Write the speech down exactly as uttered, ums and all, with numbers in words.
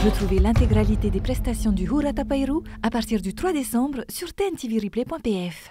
Retrouvez l'intégralité des prestations du Hura Tapairu à partir du trois décembre sur T N T V replay point P F.